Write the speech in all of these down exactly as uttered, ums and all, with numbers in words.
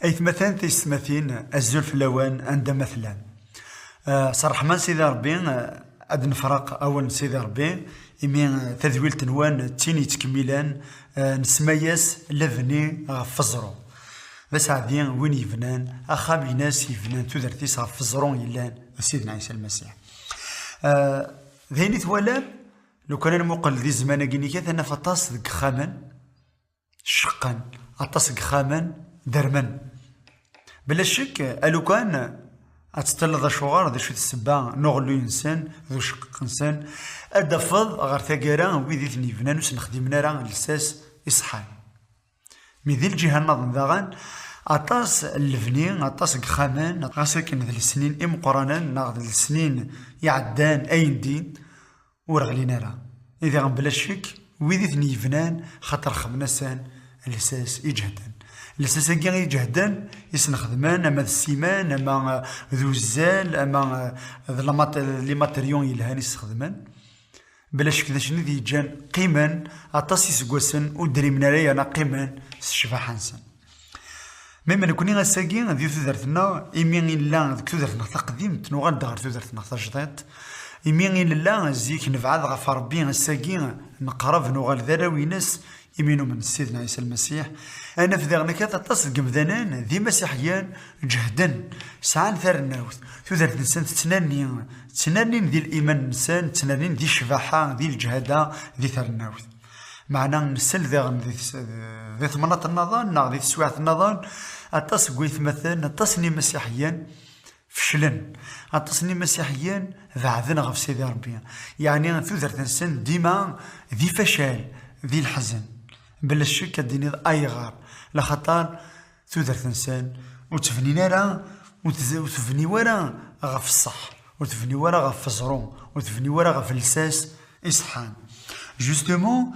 Aytmaten, tiyessetmatin, azul fell-awen, anda ma tellam. Ah, s ṛṛeḥma n Sidi Ṛebbi, ah, ad nefreq awal n Sidi Ṛebbi, imi, ah, tadwilt-nwen d tin yettkemmilen, ah, nesma-yas lebni ɣef weẓru. D aseɛdi win yebnan axxam-ines, yebnan tudert-is ɣef weẓru yellan d Sidna Ɛisa Lmasiḥ. Ah, d ayen i twalam, lukan ad nmuqel di zzman-agi-nni kan, ad naf aṭas deg yexxamen, ceqqen, aṭas n yexxamen dermen. Bla ccek, alukan ad teṭṭileḍ acuɣer, d acu d ssebba n uɣelluy-nsen, d uceqqeq-nsen, ad d-tafeḍ ɣer taggara wid i ten-yebnan ur sen-xdimen ara lsas iṣeḥḥan. Mi di lǧiha nniḍen daɣen, aṭas n lebni, aṭas n yexxamen, ɣas akken d lesnin imeqqranen neɣ d lesnin iɛeddan ayendin, ur ɣlin ara. I diɣen bla ccek, wid i ten-yebnan, xaṭer xedmen-asen lsas iǧehden. Lsas-agi iǧehden i sen-xedmen, ama d ssiman, ama, eh, d uzzal, ama, eh, d lamat-, les matériaux yelhan i s-xedmen. Bla ccek d acu i d-yeǧǧan qqimen aṭas iseggasen ur d-rimen ara, yerna qqimen s ccbaḥa-nsen. Mi ma nekni ass-agi di tudert-nneɣ, imi i nella deg tudert-nneɣ taqdimt, nuɣal-d ɣer tudert-nneɣ tajdiṭ. Imi i nella zik nebɛed ɣef Ṛebbi, ass-agi neqreb, nuɣal d arraw-ines, imi numen s Sidna Ɛisa Lmasiḥ. Ad naf diɣen akat aṭas deg yemdanen d imasiḥiyen, ǧehden, sɛan tarennawt. Tudert-nsen tettnerni, ttnernin di liman-nsen, ttnernin di ccbaḥa, di leǧhada, di tarennawt. Meɛna nsel diɣen di tes-, di temnaḍt nniḍen neɣ di teswiɛt nniḍen, aṭas n waytmaten, aṭas n imasiḥiyen feclen. Aṭas n imasiḥiyen beɛden ɣef Sidi Ṛebbi. Yeɛni tudert-nsen dima di facal, di leḥzen. Bla ccek ad d-tiniḍ ayɣer. Laxaṭer tudert-nsen ur tebnin ara, ur tez-, ur tebni ara ɣef ṣṣeḥ, ur tebni ara ɣef weẓru, ur tebni ara ɣef lsas iṣeḥḥan. Justement,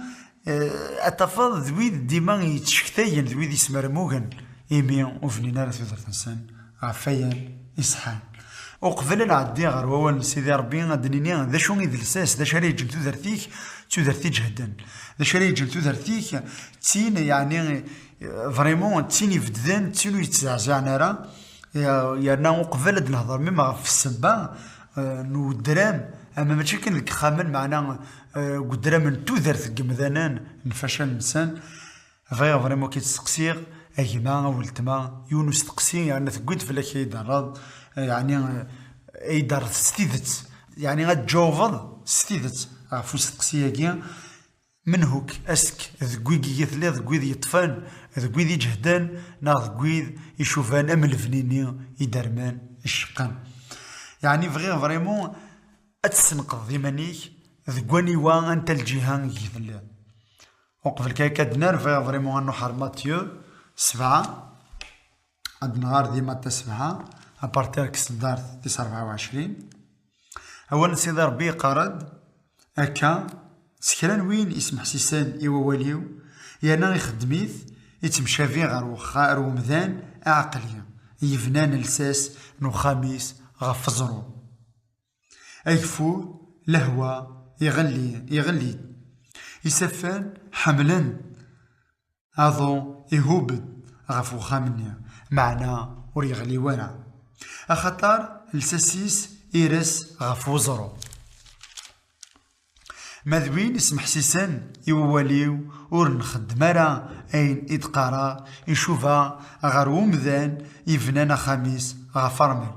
eh, ad tafeḍ d wid dima yettcektayen, d wid yesmermugen, imi ur bnin ara tudert-nsen ɣef wayen iṣeḥḥan. Uqbel ad nɛeddi ɣer wawal n Sidi Ṛebbi, ad d-nini d acu i d lsas, d acu ara yeǧǧen tudert-ik d tudert iǧehden. D acu ara yeǧǧen tudert-ik d tin, yeɛni, vraiment, d tin ibedden, d tin ur yettzeɛziɛen ara. Ya-, yerna uqbel ad nehder mim ɣef ssebba, eh, n udram, ama mačči kan deg yexxamen, meɛna, eh, deg udram n tudert n yemdanen, n facal-nsen, bɣiɣ vraiment ad k-id-steqsiɣ, a gma, a weltma, yiwen usteqsi, yerna tewwi-d fell-ak ad yi-d-terreḍ, eh, yeɛni, eh, ad yi-d-terreḍ s tidet, yeɛni ad d-tjawbeḍ s tidet ɣef usteqsi-agi. Menhuk, est-ce que deg wigi i telliḍ, deg wid yeṭṭfen, deg wid iǧehden, neɣ deg wid icuban am lebni-nni i dermen, iceqqen? Yeɛni bɣiɣ vraiment ad tessenqdeḍ iman-ik deg waniwa, anta lǧiha i telliḍ. Uqbel kan akka ad d-nerr, bɣiɣ vraiment ad nruḥ ɣer Matthieu sebɛa, ad nɣer di Matthieu sebɛa, à partir n tseddart tis rebɛa u ɛecrin. Awal n Sidi Ṛebbi yeqqar-d akka: s kra n win ismeḥsisen i wawal-iw, yerna ixeddem-it, ittemcabi ɣer uxa-, ɣer umdan aɛeqli, yebnan lsas n uxxam-is ɣef weẓru. Ageffur, lehwa, iɣelli, iɣelli-d. Isaffen ḥemmlen aḍu, ihub-d ɣef uxxam-nni, meɛna ur yeɣli wara, axaṭer lsas-is ires ɣef weẓru. Ma d win ismeḥsisen i wawal-iw, ur nxeddem ara ayen i d-qqareɣ, icuba ɣer umdan ibnan axxam-is ɣef ṛmel.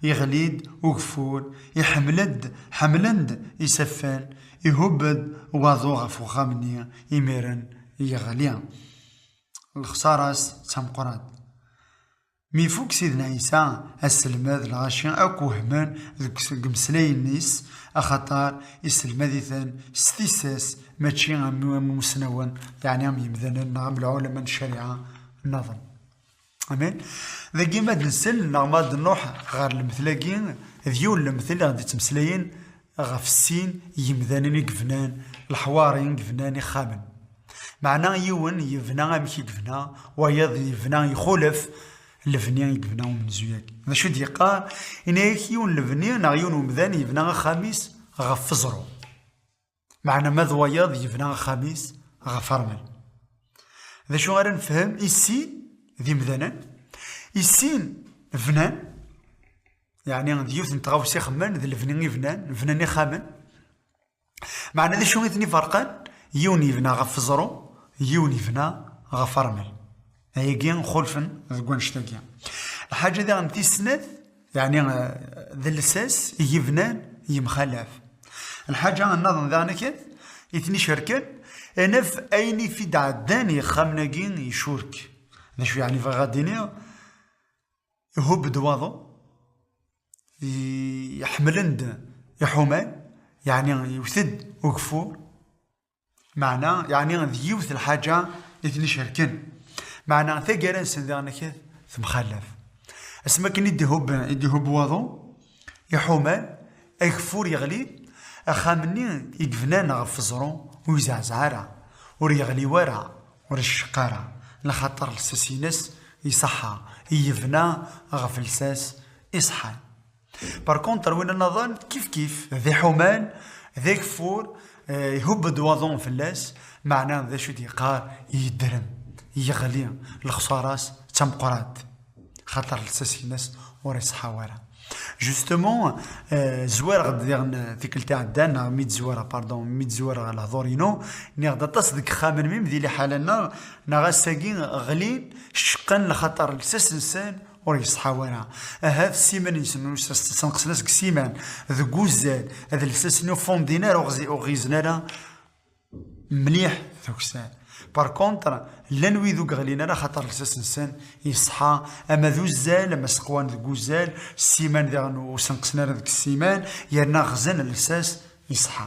Iɣli-d ugeffur, iḥemmel-d, ḥemmlen-d isaffen, ihub-d waḍu ɣef uxxam-nni, imiren yeɣli. Lexsara-s d tameqqrant. Mi ifuk Sidna Ɛisa aselmed, lɣaci akk wehmen deg, deg imeslayen-is, axaṭer iselmad-iten s tissas, mačči am, am imusnawen, yeɛni am yemdanen neɣ am lɛulama n ccariɛa nniḍen. Amin. Dagi ma d-nsel neɣ ma d-nruḥ ɣer lemtel-agi, d yiwen lemtel i ɣ-d-ittmeslayen ɣef sin yemdanen i yebnan leḥwari, i yebnan ixxamen. Meɛna yiwen yebna amek i yebna, wayeḍ yebna ixulef lebni i yebna umenzu-agi. D acu i d-yeqqar? Ini-ak yiwen lebni neɣ yiwen umdan yebna axxam-is ɣef weẓru. Meɛna ma d wayeḍ yebna axxam-is ɣef ṛmel. D acu ara nefhem i sin d imdanen? I sin bnan, yeɛni d yiwet n tɣawsa i xemmen, d lebni i bnan, bnan ixxamen. Meɛna d acu i ten-iferqen? Yiwen yebna ɣef uẓru, yiwen yebna ɣef ṛmel. Ayagi xulfen deg wannect-agi. Lḥaǧa daɣen tis snat, yeɛni, eh, d lsas i yebnan yemxalaf. Lḥaǧa nniḍen daɣen akken i ten-icerken, anef ayen i t-id-ɛeddan i yexxamen-agi icurek. D acu yeɛni bɣiɣ ad d-iniɣ? Ihubb-d waḍu, i-, ḥemmlen-d iḥuman, yeɛni yewwet-d ugeffur, meɛna yeɛni d yiwet lḥaǧa i ten-icerken, meɛna taggara-nsen daɣen akken temxalaf. Asmi akken i d-ihubb, i d-ihubb waḍu, iḥuman, ageffur yeɣli, axxam-nni i yebnan ɣef uẓru ur yezeɛzeɛ ara, ur yeɣli wara, ur icceq ara, laxaṭer lsas-ines iṣeḥḥa, i yebna ɣef lsas iṣeḥḥan. Par contre, win nniḍen kif kif, d iḥuman, d ageffur, eh, ihubb-d waḍu fell-as, meɛna d acu i d-yeqqar? Yeddrem, yeɣli, lexṣara-s d tameqqrant, xaṭer lsas-ines ur iṣeḥḥa wara. Justement, eh, zwareɣ-d diɣen tikkelt iɛeddan, neɣ mi d-zwareɣ, pardon, mi d-zwareɣ lehdur-inu, nniɣ-d aṭas deg yexxamen, mim di liḥala-nneɣ, neɣ ass-agi ɣlin, ceqqen, lxaṭer lsas-nsen ur yeṣḥa wara. Ahat ssiman-nsen ur s-, senqsen-as deg ssiman, deg uzzal, ad lsas-nni ur fondin ara, ur ɣzi-, ur ɣizen ara mliḥ tuksal. Par contre, llan wid ur yeɣlin ara, xaṭer lsas-nsen yeṣḥa, ama d uzzal, ama seqwan deg uzzal, ssiman diɣen ur senqsen ara deg ssiman, yerna ɣzen lsas yeṣḥa.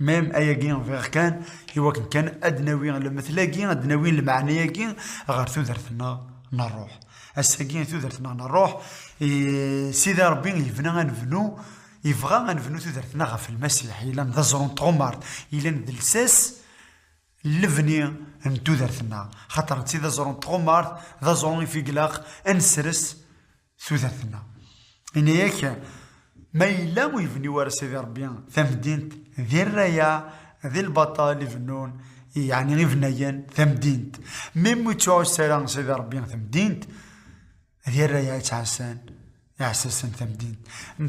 Même ayagi bɣiɣ kan, i wakken kan ad d-nawi lemtel-agi, ad d-nawi lmeɛna-agi ɣer tudert-nneɣ n ṛṛuḥ. Ass-agi tudert-nneɣ n ṛṛuḥ, i, Sidi Ṛebbi yebna ad nebnu, yebɣa ad nebnu tudert-nneɣ ɣef Lmasiḥ, yellan d aẓru n tɣemmart, yellan d lsas n lebni n tudert-nneɣ. Xaṭer netta d aẓru n tɣemmart, d aẓru i f-, ilaq ad nesres tudert-nneɣ. Ini-ak, ma yella ur yebni wara Sidi Ṛebbi tamdint, di rraya, di lbaṭel i bennun, yeɛni ibnayen tamdint. Mi ur yettɛuss ara Sidi Ṛebbi tamdint, di rraya i ttɛassan iɛessasen tamdint.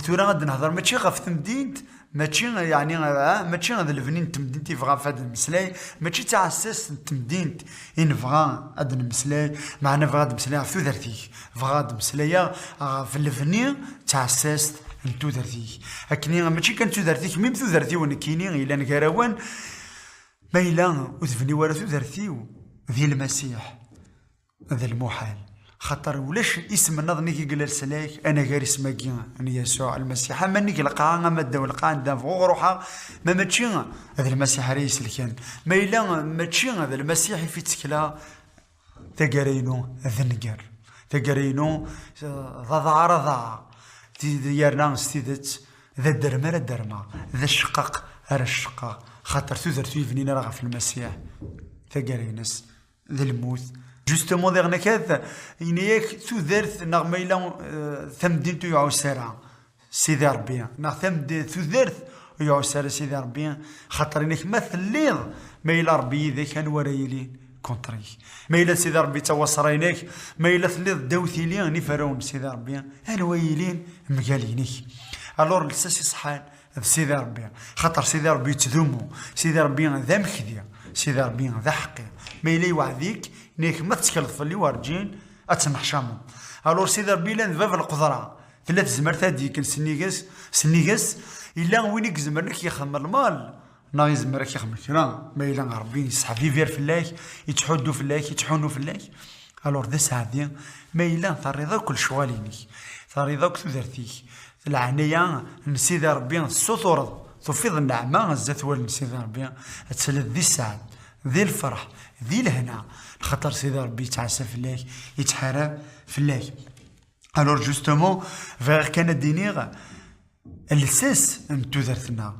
Tura ad nehder mačči ɣef temdint, mačči, yeɛni, ah, mačči d lebni n temdint i bɣa ad nmeslay, mačči d taɛessast n temdint i nebɣa ad nmeslay, meɛna bɣa ad meslayeɣ ɣef tudert-ik, bɣa ad meslayeɣ ɣef lebni d taɛessast n tudert-ik. Akken i, mačči kan tudert-ik, mim tudert-iw nekkini yellan gar-awen, ma yella ur tebni wara tudert-iw di Lmasiḥ, d lmuḥal. Xaṭer ulac isem nniḍen i yella leslak anagar isem-agi n Yasuɛ Lmasiḥ. Ama nnig lqaɛa, ama ddaw lqaɛa, anda bɣuɣ ruḥeɣ, ma mačči d Lmasiḥ ara yi-selken. Ma yella mačči d Lmasiḥ i f-, i ttekleɣ, taggara-inu d nnger. Taggara-inu, eh, d aḍar aḍar. Ti-, yerna s tidet, d adderm ara dermeɣ, d aceqqaq ara ceqqeɣ. Xaṭer tudert ur yebnin ara ɣef Lmasiḥ, taggara-ines d lmut. Justement, diɣen akad, ini-ak tudert, neɣ ma yella, eh, tamdint ur iɛuss ara Sidi Ṛebbi, neɣ tamd-, tudert ur iɛuss ara Sidi Ṛebbi, xaṭer inek ma telliḍ, ma yella Ṛebbi yid-k, anwa ara yilin contre-ik? Ma yella Sidi Ṛebbi d tawaṣra-inek, ma yella telliḍ ddaw tili n iferrawen n Sidi Ṛebbi, anwa yilin mgal-inek? Alors, lsas iṣeḥḥan d Sidi Ṛebbi, xaṭer Sidi Ṛebbi yettdumu, Sidi Ṛebbi d amekdi, Sidi Ṛebbi d aḥeqqi. Ma yella yewɛed-ik, inek ma tettkaleḍ fell-i werǧin ad tenneḥcameḍ. Alors, Sidi Ṛebbi yellan d bab n lqudra, tella tezmert ad d-yekk sennig-s, sennig-s, yella win i izemren ad k-yexdem lmal, neɣ izmer ad k-yexdem kra, ma yella Ṛebbi yesseḥbibir fell-ak, yettḥuddu fell-ak, yettḥunnu fell-ak. Alors d aseɛdi, ma yella terriḍ akk lecɣal-inek, terriḍ akk tudert-ik, leɛnaya n Sidi Ṛebbi tessutureḍ, tufiḍ nneɛma zdat wallen n Sidi Ṛebbi, ad tiliḍ di sseɛd, di lferḥ, di lehna, lxaṭer Sidi Ṛebbi yettɛassa fell-ak, yettḥarab fell-ak. Alors, justement, bɣiɣ kan ad d-iniɣ lsas n tudert-nneɣ.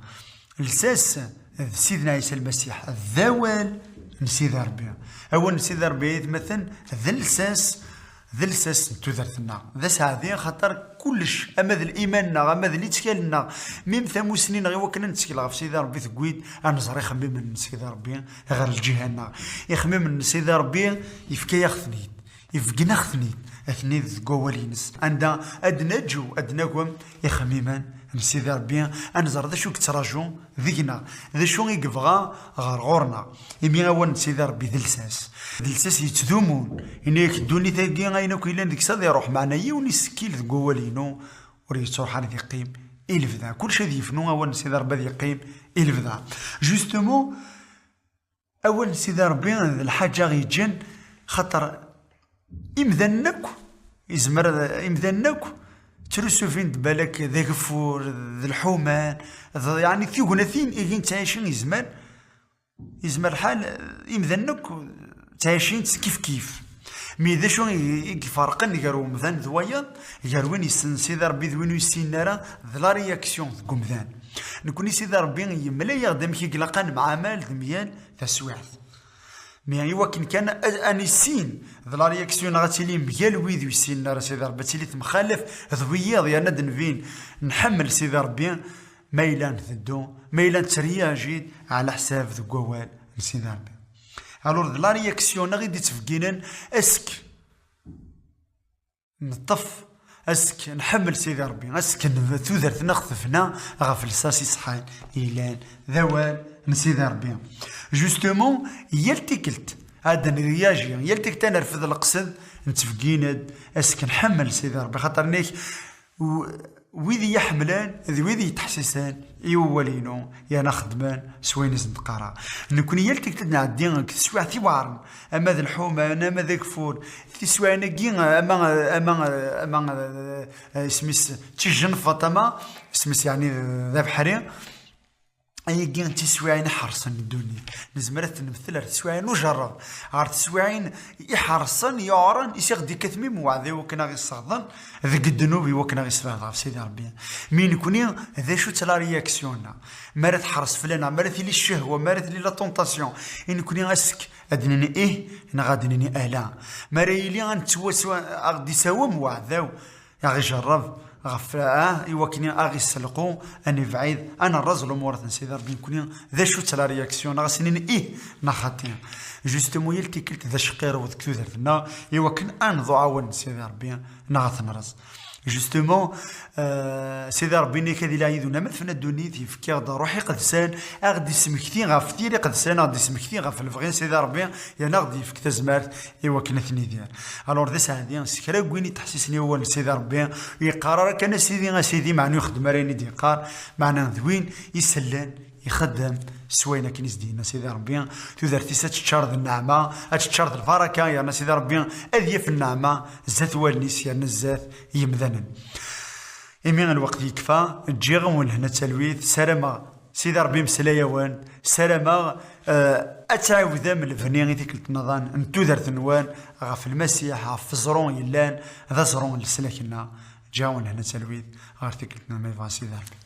Lsas d Sidna Ɛisa Lmasiḥ, d awal n Sidi Ṛebbi. Awal n Sidi Ṛebbi, ay atmaten, d lsas, d lsas n tudert-nneɣ. D aseɛdi, axaṭer kullec, ama d liman-nneɣ, ama d littkel-nneɣ, mim tamusni-nneɣ, i wakken ad nettkel ɣef Sidi Ṛebbi, tewwi-d ad nẓer ixemmimen n Sidi Ṛebbi ɣer lǧiha-nneɣ. Ixemmimen n Sidi Ṛebbi yefka-yaɣ-ten-id. Ibeggen-aɣ-ten-id, aten-id deg wawal-ines, anda ad naǧu, ad nagem ixemmimen n Sidi Ṛebbi, ad nẓer d acu i yettraǧu deg-neɣ, d acu i yebɣa ɣer ɣur-neɣ. Imi awal n Sidi Ṛebbi d lsas, d lsas yettdumun. Ini-ak, ddunit-agi, ayen akk yellan deg-s ad iṛuḥ, meɛna yiwen isekkil deg wawal-inu ur yettruḥ ara ad yeqqim i lebda. Kullec ad yefnu, awal n Sidi Ṛebbi ad yeqqim i lebda. Justement, awal n Sidi Ṛebbi d lḥaǧa i yeǧǧan, xaṭer imdanen akk, izmer ad, imdanen akk ttrusufen-d balak d ageffur, d lḥuman, d, yeɛni tignatin i gin ttɛicin izmer, izmer lḥal, imdanen akk ttɛicin-tt kif kif. Mi d acu i, i iferqen gar umdan d wayeḍ, gar win yessnen Sidi Ṛebbi d win ur yessinen ara, d la réaction deg umdan. Nekni Sidi Ṛebbi yemla-yaɣ-d amek i ilaq ad nemɛamal d myal taswiɛt. Mi i wakken kan a, a nissin d la réaction neɣ ad tili mgal wid ur yessinen ara Sidi Ṛebbi, ad tili temxalaf d wiyiḍ, yerna ad nbin nḥemmel Sidi Ṛebbi, ma yella nteddu, ma yella nettriyajid ɛla ḥsab deg wawal n Sidi Ṛebbi. Alors d la réaction neɣ i d-ittbegginen ask neṭṭef, ask nḥemmel Sidi Ṛebbi, ask n-, tudert-nneɣ tebna ɣef lsas iṣeḥḥan yellan d awal n Sidi Ṛebbi. Justement, yal tikkelt ad nriyaji, yal tikkelt ad nerfed leqsed, nettbeggin-d ask nḥemmel Sidi Ṛebbi, xaṭer nek w-, wid i yi-ḥemmlen d wid i yettḥessisen i wawal-inu, yerna xeddmen s wayen i sen-d-qqareɣ. Nekni yal tikkelt ad nɛeddi deg teswiɛt iweɛren, ama d lḥuman, ama d ageffur, tiswiɛin-agi, ama, ama, ama, eh, isem-is d tijenfeḍt, ama isem-is yeɛni d abeḥri, ayagi d tiswiɛin iḥerṣen n ddunit. Nezmer ad t-nemtel ar teswiɛin n ujerreb, ar teswiɛin iḥerṣen, yuɛren, i s-aɣ-d-ikkat mim weɛda i wakken a ɣ-isseɣḍen deg ddnub, i wakken a ɣ-isbeɛd ɣef Sidi Ṛebbi. Mi nekni, d acu-tt la réaction-nneɣ? Mi ara teḥreṣ fell-aneɣ, mi ara tili ccehwa, mi ara tili la tentation, i nekni ask ad d-nini ih neɣ ad d-nini ala? Mi ara yili ad nettwaswa, a ɣ-d-isawem weɛdaw, a ɣ-ijerreb ɣef, ah, i wakken a ɣ-isselqu, a nibɛid, a nerreẓ lumurat n Sidi Ṛebbi, nekni d acu-tt la réaction, neɣ ad s-nini ih neɣ xaṭi? Justement, yal tikkelt d aceqqirew deg tudert-nneɣ, i wakken a nḍuɛ awal n Sidi Ṛebbi, neɣ ad t-nerreẓ. Justement, euh, Sidi Ṛebbi, nni-k ad ilaɛ yid-wen ama tefna ddunit, yefka-ɣ-d Ṛṛuḥ Iqedsen, a ɣ-d-ismekti ɣef Tira Iqedsen, a ɣ-d-ismekti ɣef lebɣi n Sidi Ṛebbi, yerna a ɣ-d-yefk tazmert i wakken ad t-nidir. Alors, d aseɛdi s kra n win i d-ḥessisen i wawal n Sidi Ṛebbi, ur yeqqar ara kan a Sidi, a Sidi, meɛna ur ixeddem ara ayen i d-yeqqar, meɛna d win isellen, ixeddem s wayen akken i s-d-yenna Sidi Ṛebbi, tudert-is ad teččar d nneɛma, ad teččar d lbaraka, yerna Sidi Ṛebbi ad yaf nneɛma zdat wallen-is, yerna zdat yemdanen. Imi lweqt yekfa, ǧǧiɣ-awen lehna d talwit, ssarameɣ Sidi Ṛebbi meslay-awen, ssarameɣ, eh, ad tɛiwdem lebni i tikkelt nniḍen n tudert-nwen ɣef Lmasiḥ, ɣef uẓru yellan d aẓru n leslak-nneɣ. Ǧǧiɣ-awen lehna d talwit ɣer tikkelt-nniḍen ma yebɣa Sidi Ṛebbi.